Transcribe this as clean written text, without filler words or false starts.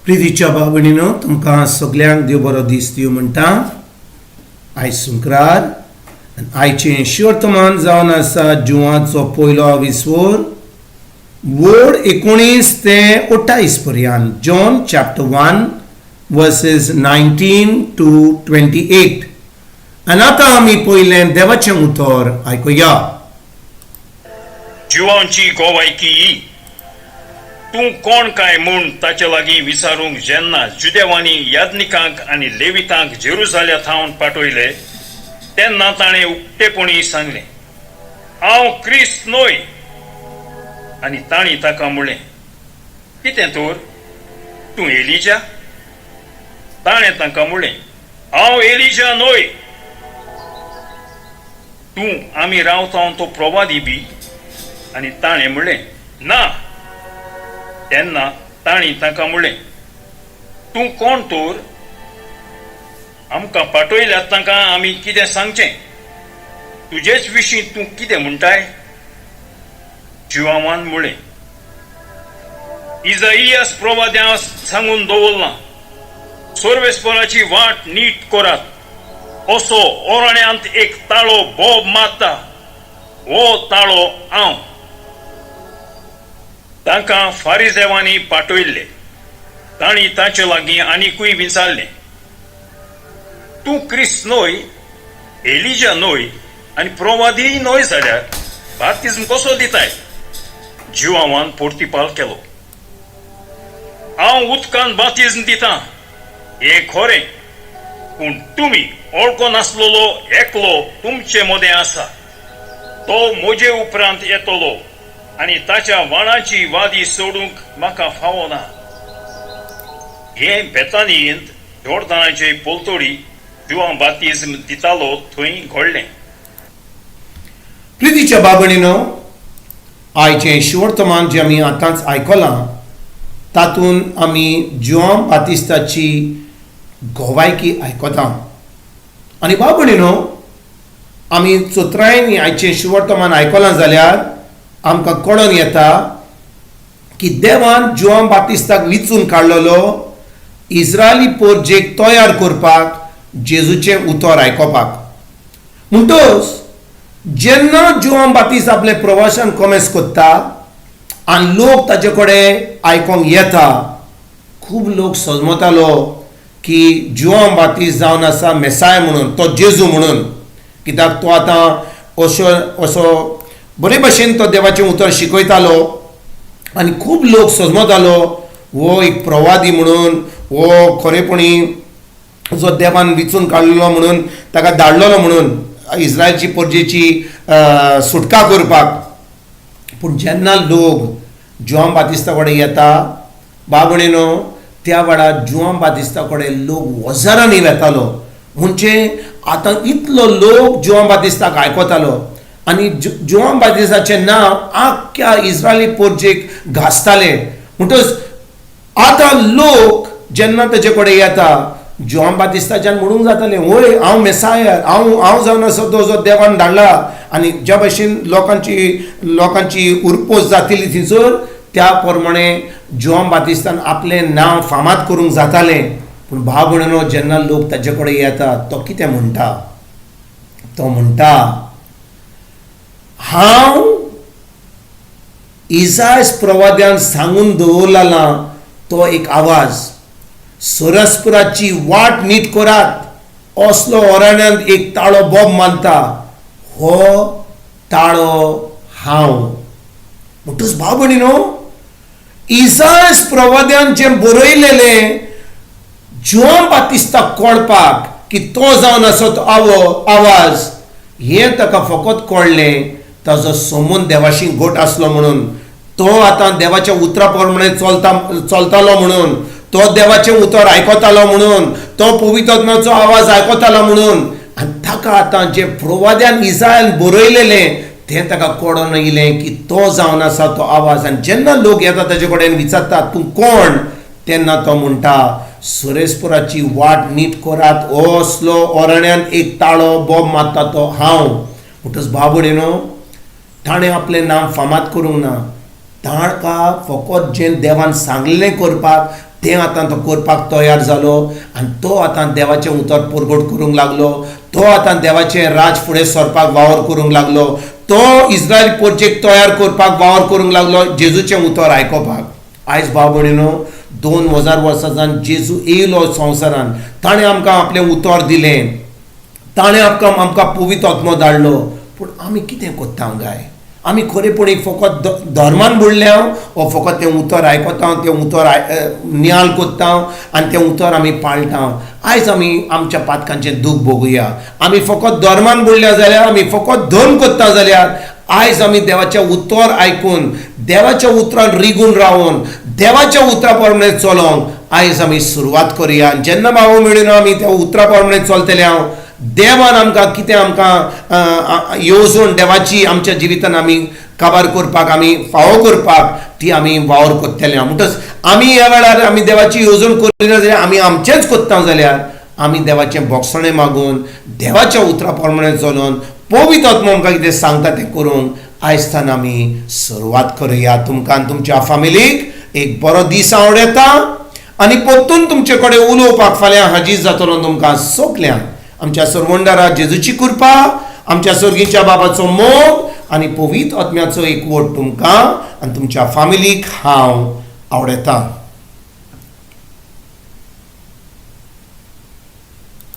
प्रितीच्या भाव भयणीनो, तुमकां सगल्यांक देव बरो दीस दिवं म्हणटा. आयज शुक्रार आनी आयचें शिवर्तमान जावन आसा जुवाचो पयलो विस्वोर वड 19 ते 28 पर्यंत, John chapter 1 verses 19 to 28. आनी आतां आमी पयलें देवाचें उतर आयकुया. जिवांची गोवायकी ही. तूं कोण काय म्हूण ताचे लागीं विचारूंक जेन्ना जुदेवांनी याज्ञिकांक आनी लेवितांक जेरुजाल्या थावन पाठयले, तेन्ना ताणें उक्तेपणी सांगलें, "हांव क्रिस्त न्हय." आनी तांणी ताका म्हणलें, "कितें तर, तूं एलिजा?" ताणें तांकां म्हणलें, "हांव एलिजा न्हय." "तूं आमी रावता तो प्रवादी बी?" आनी ताणें म्हणलें, "ना." तेन्ना तांणी ताका म्हणलें, "तूं कोण तर? आमकां पाठयल्यात तांकां आमी कितें सांगचें? तुजेच विशीं तूं कितें म्हणटाय?" जुवांवान म्हणलें, "इजाइयास प्रवाद्यान सांगून दवरलां, सर्वेस्पराची वाट नीट करात, असो ओरण्यांत एक ताळो बोब मारता, हो ताळो हांव." तांकां फारिजेवांनी पाठयल्ले. तांणी ताचे लागीं आनिकूय विचारलें, "तूं क्रिस्त न्हय, एलिजा न्हय आनी प्रवादीय न्हय जाल्यार बाप्तिज्म कसो दिताय?" जुवांवान पोर्तिपाल केलो, "हांव उदकान बाप्तिज्म दितां हें खरें, पूण तुमी ओळखो नासलेलो एकलो तुमचे मदें आसा. तो म्हजे उपरांत येतलो आनी ताच्या वाणाची वादी सोडूंक म्हाका फावो ना." हें बेतानियेंत जोर्दानाचे पलतडी जुवां बाप्तिज्म दितालो थंय घडलें. प्रितीच्या भाव भयणीनो, आयचें शिवर्तमान जें आमी आतांच आयकलां, तातूंत आमी जुआंव बातिस्ताची गोवायकी आयकता. आनी भाव भयणीनो, आमी चोत्रायनी आयचें शिवर्तमान आयकलां जाल्यार आमकां कळोन येता की देवान जुआंव बातिस्ताक विचून काडलेलो इस्रायली पोरजेक तयार करपाक, जेजूचें उतर आयकोपाक. म्हणटच जेन्ना जुआंव बातिस्त आपलें प्रवासान कोमेस कोत्ता आनी लोक ताचे कडेन आयकोंक येता, खूब लोक सजमतालो की जुआंव बातिस्त जावन आसा मेसाय म्हणून, तो जेजू म्हणून, कित्याक तो आतां असो असो बरे भशेन तो देवाचें उतर शिकयतालो आनी खूब लोक सजमतालो हो एक प्रवादी म्हणून, हो खरेपणी जो देवान विचून काडलेलो म्हणून, ताका धाडलेलो म्हणून इस्रायलची परजेची सुटका करपाक. पूण जेन्ना लोक जुआंव बातिस्ता कडेन येता, बाबणेनो, त्या वेळार जुआंव बातिस्ता कडेन लोक हजारांनी वेतालो. म्हणजे आतां इतलो लोक जुआंव बातिस्ताक आयकतालो आनी जुआंव बातिस्ताचें नांव आख्ख्या इस्रायली पोरजेक गाजतालें. म्हणटच आतां लोक जेन्ना तेजे कडेन येता, जुआंव बातिस्ताच्यान म्हणूंक जातालें, "वय, हांव मेसायर, हांव जावन आसा तो जो देवान धाडला." आनी ज्या भशेन लोकांची उरपोस जातली थंयसर, त्या प्रमाणे जुआंव बातिस्तान आपलें नांव फामाद करूंक जातालें. पूण भाव भयणीनो, जेन्ना लोक ताजे कडेन येता, तो कितें म्हणटा? तो म्हणटा, "हांव इजायस प्रवाद्यान सांगून दवरला तो एक आवाज, सरस्पराची वाट नीट करात, असलो ओरण्यांत एक ताळो बोब मानता, हो ताळो हांव." म्हणटच भाव भयणीनो, इजायस प्रवाद्यान जें बरयलेलें जुआंव बातिस्ताक कळपाक की तो जावन आसा तो आवाज, हें ताका फकत कळ्ळें ताजो संबंद देवाशी घट आसलो म्हणून, तो आतां देवाच्या उतरा प्रमाणे चलतालो म्हणून, तो देवाचें उतर आयकतालो म्हणून, तो पवित्र आवाज आयकतालो म्हणून. आनी ताका आतां जें प्रवाद्यान इजायान बरयलेलें तें ताका कळोन येयलें की तो जावन आसा तो आवाज. आनी जेन्ना लोक येता ताजे कडेन विचारता, "तूं कोण?" तेन्ना तो म्हणटा, "सुरेशपुराची वाट नीट करात, असलो ओरण्यांत एक ताळो बोब मारता तो हांव." म्हणटच भाव भयणीनो, ताणें आपलें नांव फामाद करूंक ना. ताका फकत जें देवान सांगलें करपाक तें आतां तो करपाक तयार जालो आनी तो आतां देवाचें उतर परगट करूंक लागलो. तो आतां देवाचें राज फुडें सरपाक वावर करूंक लागलो. तो इस्रायल पोर्चेक तयार करपाक वावर करूंक लागलो जेजूचें उतर आयकोपाक. आयज भाव भयणीनो, 2000 वर्सां जावन जेजू येयलो संवसारान, ताणें आमकां आपलें उतर दिलें, ताणें आमकां पवित्र आत्मो धाडलो. पूण आमी कितें कोत्ता गाय? आमी खरेपणी फकत धर्मान बुडल्या वो फकत तें उतर आयकता, तें उतर नियाल कोत्ता आनी तें उतर आमी पाळटा? आयज आमी आमच्या पातकांचें दूख भोगुया. आमी फकत धर्मान बुडल्या जाल्यार, आमी फकत धर्म कोत्ता जाल्यार, आयज आमी देवाचें उतर आयकून, देवाच्या उतरान रिगून रावन, देवाच्या उतरा प्रमाणे चलोवंक आयज आमी सुरवात करुया. जेन्ना भाव मेळून आमी त्या उतरा प्रमाणे चलतले हांव, देवान आमकां कितें आमकां येवजण देवाची आमच्या जिवितान आमी काबार करपाक, आमी फावो करपाक ती आमी वावर करतले. म्हणटच आमी ह्या वेळार आमी देवाची येवजण करिना जाल्यार, आमी आमचेंच कोत्ता जाल्यार, आमी देवाचें बोगसणें मागून, देवाच्या उतरा प्रमाणे चलोवन, पवित्र आत्मो आमकां कितें सांगता तें करूंक आयज आमी सुरवात करुया. तुमकां आनी तुमच्या फामिलीक एक बरो दीस आवडटा आनी परतून तुमचे कडेन उलोवपाक फाल्यां हाजीर जातलो तुमकां सगल्यांक. आमच्या सरवंडारा जेजूची कृपा, आमच्या सर्गीच्या बाबाचो मोग आनी पवित्र आत्म्याचो एकवट तुमकां आनी तुमच्या फामिलीक हांव आवडटा.